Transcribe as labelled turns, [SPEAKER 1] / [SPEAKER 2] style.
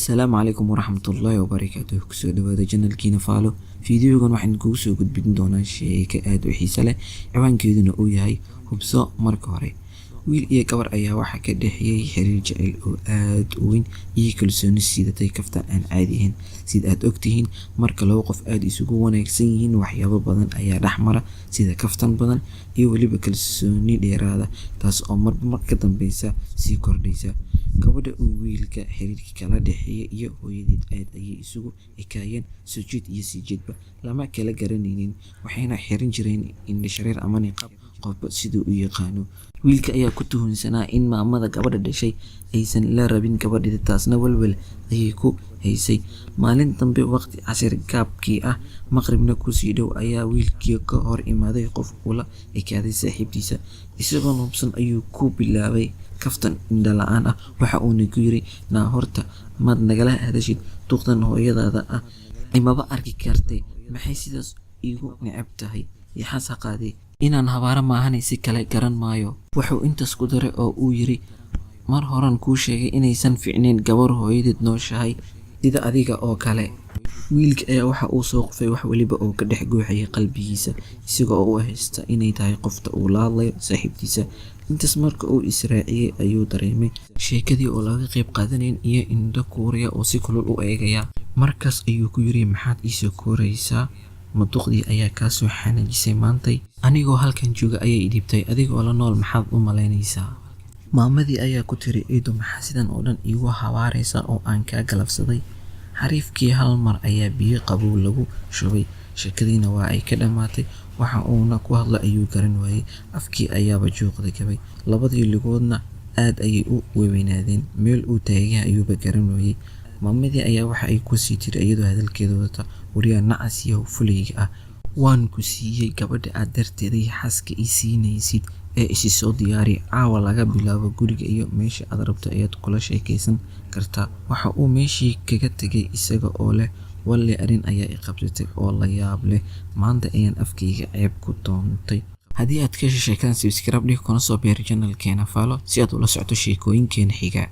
[SPEAKER 1] Asalaamu calaykum waraxmatullaahi wabarakaatuh. Kusoo dhawaada channelkiina Faalo. Fiidiyogan waxaan kugu soo gudbin doonaa sheeko aad u xiiso leh, ciwaankeeduna uu yahay Hubso Marka Hore. Wiil iyo gabar ayaa waxaa ka dhexeeyay xiriir jacayl oo aad u weyn iyo kalsooni siidatay kaftan aan caadi ahayn. Sida aad ogtihiin, marka laba qof aad isugu wanaagsan yihiin, waxyaabo badan ayaa dhex mara, sida kaftan badan iyo weliba kalsooni dheeraada, taas oo marba marka ka dambeysa sii kordhaysa. Gabadha uu wiilka xiriirka kala dhexeeyay iyo hooyadeed aad ayay isugu ekaayeen, soo jeed iyo sii jeedba lama kala garanaynin, waxayna xiran jireen indho shareer ama niqaab, qofba siduu u yaqaano. Wiilka ayaa ku tuhunsanaa in maamada gabadha dhashay aysan la rabin gabadheeda, taasna walwal ayay ku haysay. Maalin dambe, waqti casir gaabkii ah, maqribna kusii dhow, ayaa wiilkii ka hor imaaday qof ula ekaaday saaxiibtiisa. Isagoon hubsan ayuu ku bilaabay kaftan indho la'aan ah, waxa uuna ku yiri, "Naa horta maad nagala hadashid duqdan hooyadaada ah, imaba arki kartee, maxay sidaas iigu neceb tahay? Yaxaas ha qaadee, inaan habaaro maahane si kale garan maayo." Wuxuu intaas ku daray oo uu yiri, "Mar horaan kuu sheegay inaysan fiicnayn gabar hooyadeed nooshahay sida adiga oo kale." Wiilka ayaa waxa uu soo qufay wax waliba oo ka dhex guuxayay qalbigiisa, isaga oo u haysta inay tahay qofta uu la hadlayo saaxiibtiisa. Intaas marka uu israaciyay ayuu dareemay sheekadii oo laga qayb qaadanayn iyo indho kuuraya oo si kulul u eegaya. Markaas ayuu ku yiri, "Maxaad iisoo kooraysaa? Ma duqdii ayaa kaa soo xanaajisay maantay? Anigoo halkan jooga ayay i dhibtay, adigoo la nool maxaad u malaynaysaa?" Maamadii ayaa ku tiri, "Eedo, maxaa sidan oo dhan iigu habaaraysaa oo aan kaa galabsaday?" Xariifkii hal mar ayaa biyo qabow lagu shubay, sheekadiina waa ay ka dhammaatay. Waxa uuna ku hadlo ayuu garan waayay, afkii ayaaba juuqda gabay, labadii lugoodna aad ayay u weynaadeen, meel uu taagan yahay ayuuba garan waayay. Maamadii ayaa waxa ay ku sii tiri iyadoo hadalkeeda wadata, "Waryaa nacas yahow fulayga ah, waan ku siiyay gabadha aad darteeda yaxaaska i siinaysid ee isi soo diyaari. Caawa laga bilaabo guriga iyo meesha aad rabto ayaad kula sheekaysan kartaa." Waxa uu meeshii kaga tegay isaga oo leh, "Walle arrin ayaa i qabsatay oo la yaab leh, maanta ayaan afkayga ceeb ku doontay." Haddii aad ka heshay sheekadan, subscribe dhig kuna soo biir channelkeena Faalo si aad ula socoto sheekooyinkeena xiga.